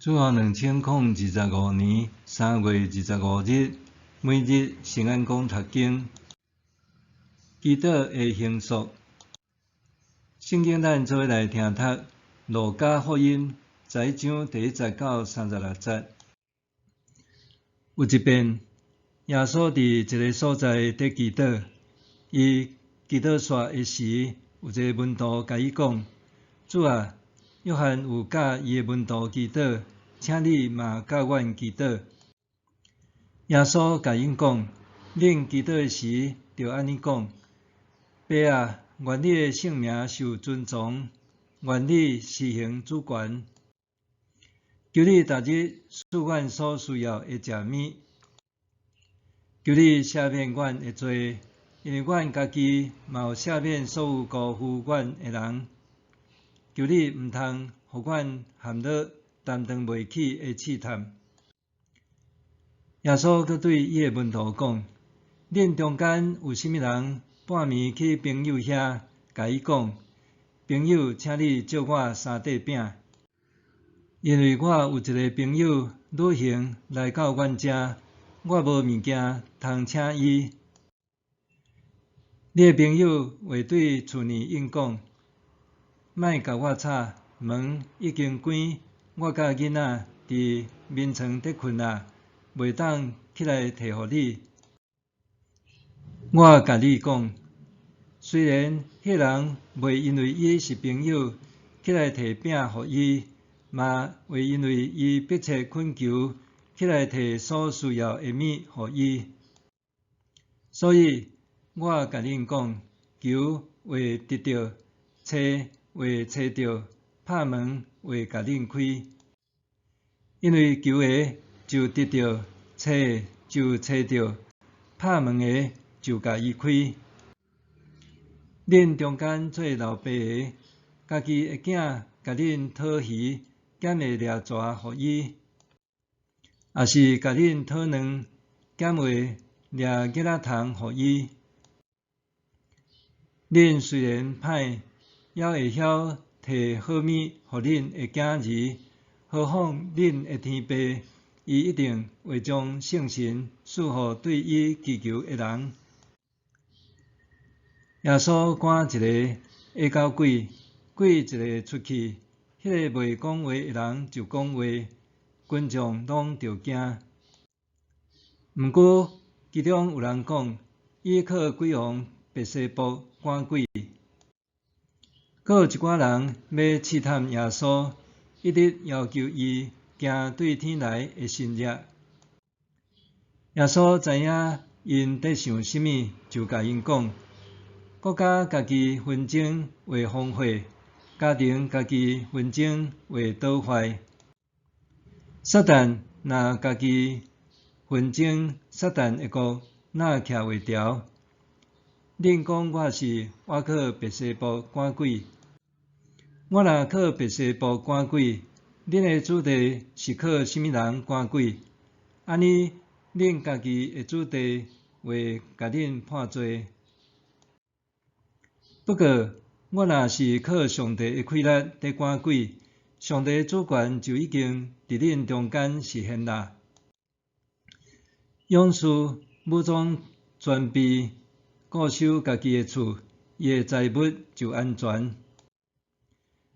主後2025年3月25日，每日聖安講讀經，祈禱的形塑。聖經咱做伙來聽讀《路加福音》11章第1節到36節。有一遍，耶穌佇一个所在佇祈禱，伊祈禱煞的時，有一个門徒共伊講：主啊，約翰有教伊的門徒祈禱，請你嘛教阮祈禱。耶穌共𪜶講：恁祈禱的時，著按呢講：爸啊，願你的聖名受尊崇，願你施行主權。求你逐日賜阮所需要的食物。求你赦免阮的罪，因為阮家己嘛有赦免所有辜負阮的人。求你毋通予阮陷落擔當袂起的試探。耶穌閣對伊的門徒講：恁中間有啥物人半暝去朋友遐，共伊講：朋友，請你借我三塊餅，因為我有一个朋友旅行來到阮遮，我無物件通請伊。你的朋友會對厝內應講：莫共我吵，門已經關，我佮囡仔佇眠床佇睏矣，袂當起來提予你。我共你講，雖然彼人袂因為伊是朋友起來提餅予伊，嘛會因為伊迫切懇求起來提所需要的物予伊。所以，我共恁講，求會得著，揣會揣著，拍門會共恁開。因為求的就得著，揣的就揣著，拍門的就共伊開。恁中間做老爸的，家己的囝共恁討魚，敢會掠蛇予伊？抑是共恁討卵，敢會掠蠍仔蟲予伊？恁雖然歹，猶會曉提好物予恁的囝兒，何況恁的天父，伊一定會將聖神賜予對伊祈求的人。耶穌趕一个下狗鬼，鬼一个出去，彼个袂講話的人就講話，群眾攏著驚。毋過其中有人講，伊靠鬼王別西卜趕鬼。閣有一寡人欲試探耶穌，一直要求伊行對天來的神跡。耶穌知影𪜶佇想啥物，就共𪜶講：國家家己紛爭會荒廢，家庭家己紛爭會倒壞。撒旦若家己紛爭，撒旦的國哪徛會牢？恁講我是倚靠別西卜趕鬼，我若靠別西卜趕鬼，恁的子弟是靠啥物人趕鬼？按呢，恁家己的子弟會共恁判罪。不過，我若是靠上帝的氣力佇趕鬼，上帝的主權就已經佇恁中間實現啦。勇士武裝全備，固守家己的厝，伊的財物就安全。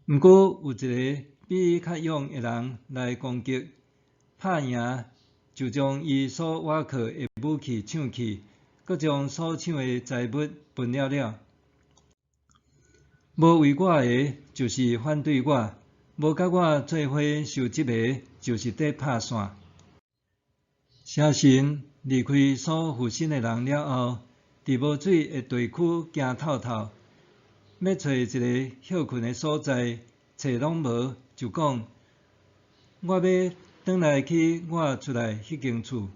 毋過有一个比伊較勇的人來攻擊，拍贏就將伊所倚靠的武器搶去，閣將所搶的財物分了了。無為我的，就是反對我；無佮我做伙收集的，就是佇拍散。蛇神離開所附身的人了後，佇無水的地區行透透，欲揣一个歇睏的所在，揣攏無，就講：我欲轉來去我出來彼間厝。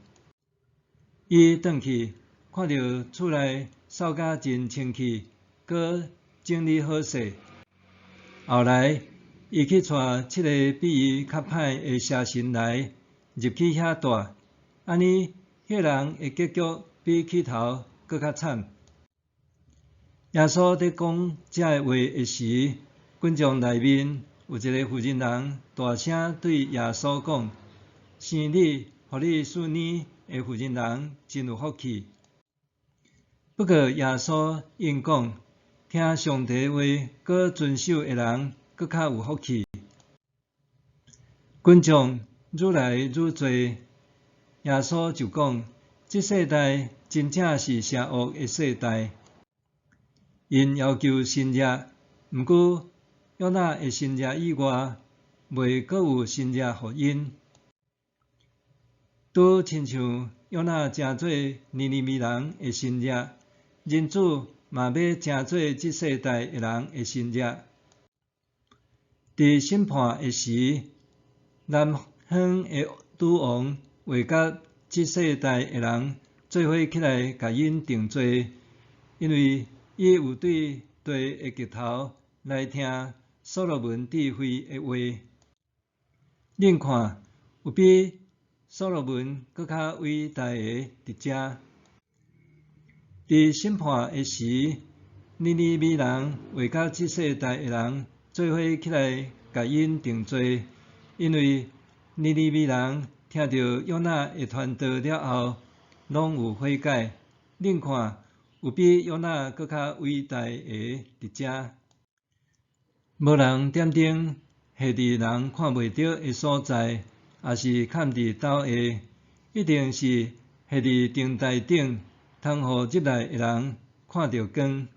伊轉去，看著厝內掃甲真清氣，閣整理好勢。後來，伊去帶七个比伊較歹的邪神來，入去遐蹛。按呢，彼人的結局比起頭閣較慘。耶穌佇講這个話的時，群眾內面有一个婦人人大聲對耶穌講：生你、予你嗣奶的婦人人真有福氣。不過耶穌應講：聽上帝話閣遵守的人，閣較有福氣。群眾愈來愈濟，耶穌就講：這世代真正是邪惡的世代，𪜶要求神蹟，毋過約拿的神蹟以外，袂閣有神蹟予𪜶。拄親像約拿成做尼尼微人的神蹟，人子嘛欲成做這世代的人的神蹟。佇審判的時，南方的女王會佮這世代的人做伙起來，共𪜶定罪，因為伊有對地的極頭來聽所羅門智慧的話。恁看，有比所羅門閣較偉大的佇遮。佇審判的時，尼尼微人會佮這世代的人做伙起來，共𪜶定罪，因為尼尼微人聽著約拿的傳道了後，攏有悔改。恁看，有比約拿閣較偉大的佇遮。無人點燈，繫佇人看袂著的所在，抑是崁佇斗下，一定是繫佇燈台頂，通予入來的人看著光。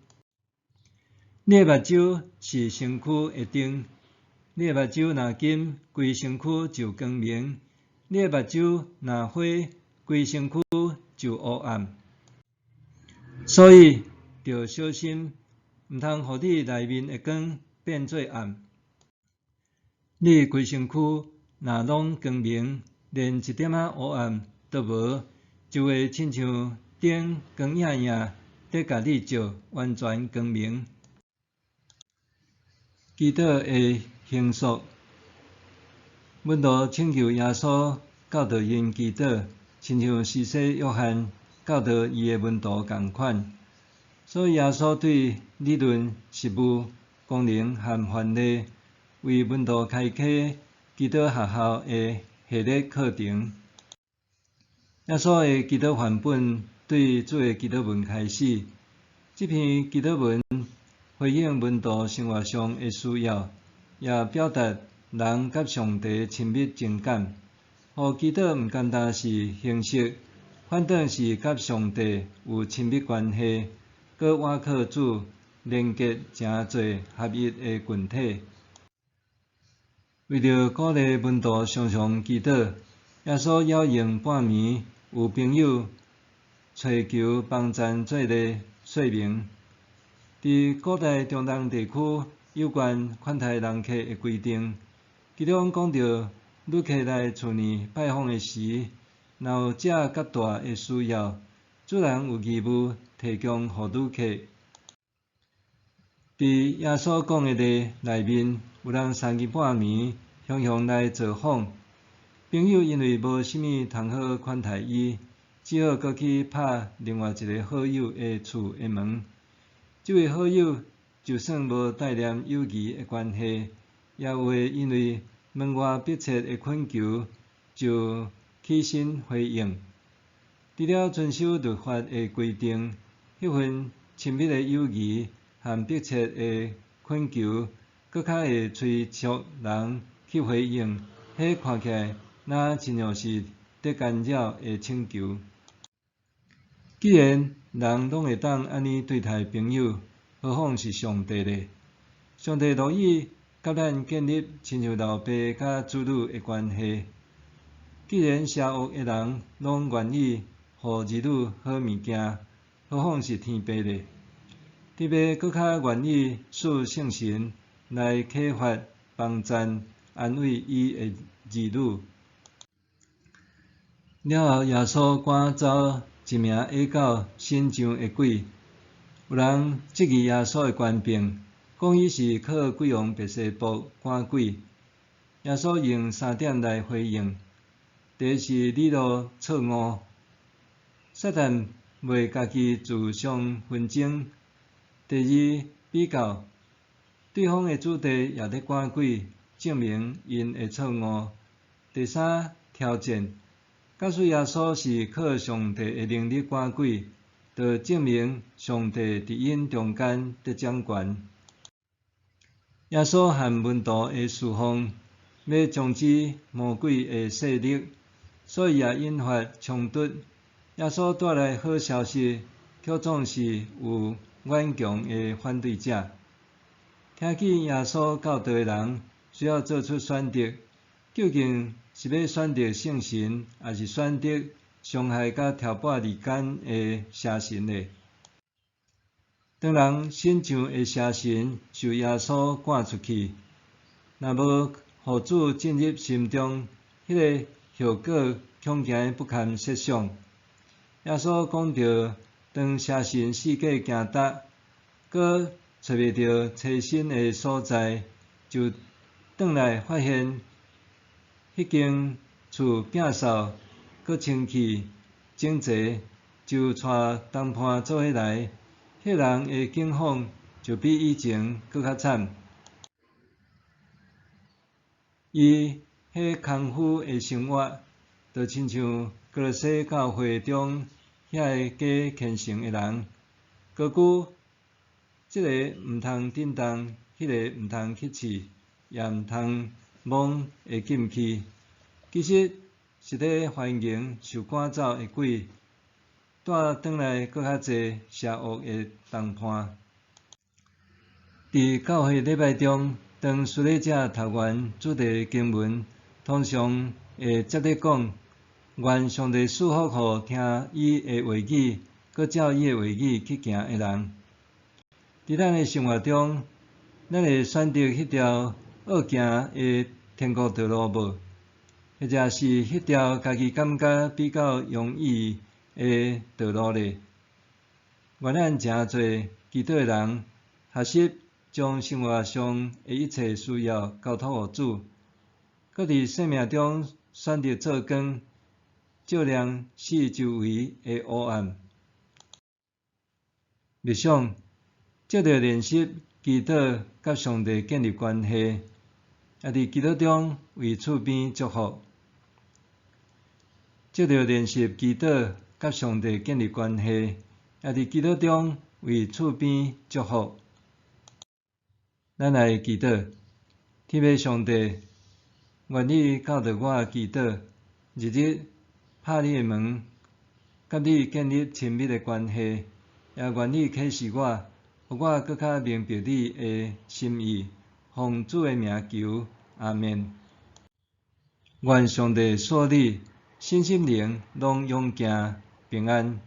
你的目睭是身軀的燈，你的目睭若金，規身軀就光明；你的目睭若花，規身軀就烏暗。所以，著小心，毋通予你內面的光變做暗。你規身軀若攏光明，連一點仔烏暗都無，就會親像燈光映映，佇共你照，完全光明。祈禱的形塑，門徒請求耶穌教導𪜶祈禱，親像施洗約翰教導伊的門徒仝款。所以耶穌對理論、實務、功能和範例，為門徒開啟祈禱學校的系列課程。耶穌的祈禱範本對主的祈禱文開始，這篇祈禱文回應門徒生活上的需要，也表達人佮上帝親密情感。予祈禱毋單單是形式，反倒是佮上帝有親密關係，閣倚靠主連結成做合一的群體。為著鼓勵門徒常常祈禱，耶穌邀用半暝有朋友揣求幫贊做例說明。佇古代中東地區有關款待人客的規定，其中講著旅客來厝內拜訪的時，若有食佮蹛的需要，主人有義務提供予旅客。佇耶穌講的例內面，有人三更半暝雄雄來造訪，朋友因為無啥物通好款待伊，只好閣去拍另外一个好友的厝的門。這位好友就算無帶念友誼的關係，也會因為門外迫切的懇求，就起身回應。除了遵守律法的規定，彼份親密的友誼和迫切的懇求，閣較會催促人去回應，彼看起來若親像是佇干擾的請求。既然人攏會當按呢對待朋友，何況是上帝呢？上帝樂意佮咱建立親像老爸佮子女的關係。既然邪惡的人攏願意予兒女好物件，何況是天父呢？天父閣較願意賜聖神來啟發、幫贊、安慰伊的兒女。了後，耶穌趕走一名下狗新上的鬼。有人質疑耶穌的權柄，講伊是靠鬼王別西卜趕鬼。耶穌用三點來回應：第一是理路錯誤，撒旦袂家己自相紛爭；第二，比較，對方的子弟也咧趕鬼，證明𪜶的錯誤；第三，挑戰，假使耶穌是靠上帝的能力趕鬼，就證明上帝佇𪜶中間佇掌權。耶穌和門徒的事奉，欲終止魔鬼的勢力，所以也引發衝突。耶穌帶來好消息，卻總是有頑強的反對者。聽見耶穌教導的人，需要做出選擇，究竟是欲選擇聖神，抑是選擇傷害佮挑撥離間的邪神呢？當人信上的邪神受耶穌趕出去，若無予主進入心中，彼個後果恐驚不堪設想。耶穌講著，當邪神四界行踏，閣揣袂著棲身的所在，就轉來發現彼間厝摒掃，閣清氣整齊，就帶同伴做伙來，彼人的境況就比以前閣較慘。伊彼空虛的生活，就親像歌羅西教會中遐个假虔誠的人，高舉這个毋通振動，彼个毋通去試，也毋通摸的禁忌，其實是咧歡迎受趕走的鬼，帶轉來閣較濟邪惡的同伴。佇教會禮拜中，當施禮者讀完主題經文，通常會接咧講：願上帝賜福予聽伊的話語，閣照伊的話語去行的人。佇咱的生活中，咱會選擇彼條好行的天國道路無？或者是彼條家己感覺比較容易的道路呢？願咱誠濟祈禱的人，學習將生活上的一切需要交託予主，閣佇生命中選擇做光，照亮四周圍的黑暗。默想，藉著練習祈禱，佮上帝建立關係，也佇祈禱中為厝邊祝福。藉著練習祈禱，佮上帝建立關係，也佇祈禱中為厝邊祝福。咱來祈禱，天父上帝，願你教導我祈禱，日日拍你的門，佮你建立親密的關係，也願你啟示我，予我閣較明白你的心意。奉主的名求，阿們。願上帝賜你身心靈攏勇健平安。